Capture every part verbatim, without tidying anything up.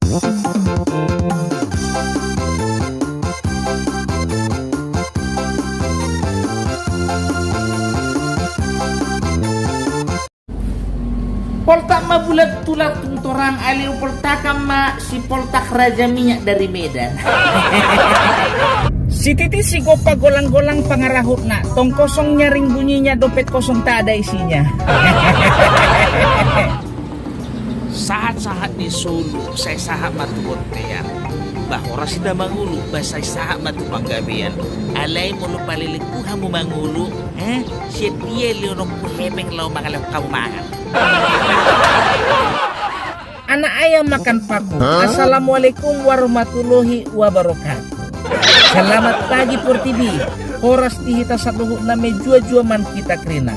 Poltak ma bulan tulang tung torang, alai hupoltakan ma si Poltak Raja Minyak dari Medan. Sititi sigompa golang-golang pangarahutna, tong kosong nyaring bunyinya, dompet kosong tak ada isinya. Sahat-sahat ni solu, sai sahat ma tu bontean. Ba horas hita mangolu, ba sai sahat ma tu panggabean. Alai molo palelengku hamu mangolu, eh, sian dia lehononku hepeng laho mangalehon hamu mangan. Anak ayam makan paku. Hah? Assalamualaikum warahmatullahi wabarakatuh. Selamat pagi portibi. Horas di hita saluhutna, me jua-jua manghitangkirina.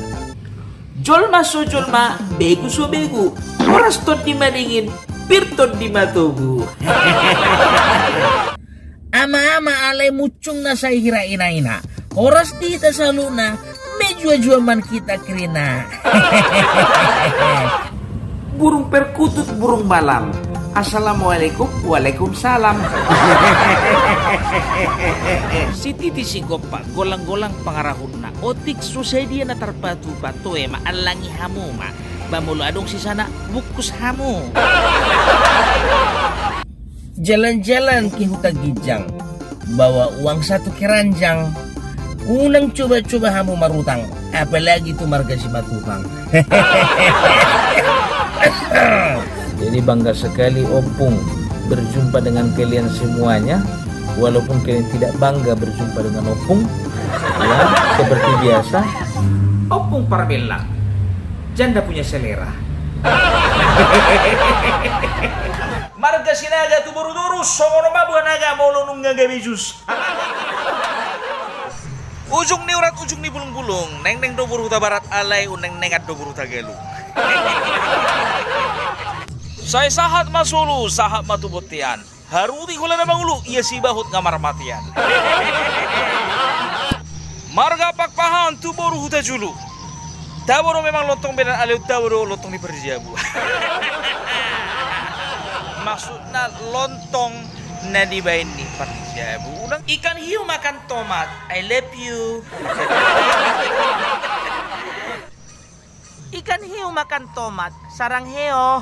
Jolma so jolma, begu so begu. Horas tondi madingin, pir tondi matogu. Ama-ama alai muncung na sai hira ina-ina. Horas di hita saluhutna, me jua-jua manghitangkirina. Burung perkutut burung malam. Assalamualaikum, waalaikumsalam. Sititi sigompa golang-golang pangarahutna. Otik so sadia na tarpatupa, toe ma, allangi hamu ma. Ba molo adong sisana, bungkus hamu. Jalan-jalan ke huta ginjang, bawa uang satu keranjang. Unang coba-coba hamu marutang, apalagi tu marga Simatupang. Jadi bangga sekali Ompung berjumpa dengan kalian semuanya, walaupun kalian tidak bangga berjumpa dengan Ompung, ya, seperti biasa. Ompung Parmella, janda punya selera. Marga Sinaga tu boru Toru, songon on ma buha naga molo nunga gabe jus. Ujung ni urat, ujung ni bulung-bulung, nengneng do boru Hutabarat, alai unengnengan do boru Hutagalung. Sai sahat ma solu, sahat ma tu bontean. Haruti hulana mangolu, ia sibahut nga marmatean. Marga Pakpahan tu boru Hutajulu. Tabo do memang lontong Medan, alai tabo do lontong ni parjabu. Maksudna lontong na dibaen ni parjabu. Unang ikan hiu makan tomat, I love you. Ikan hiu makan tomat, sarang heo.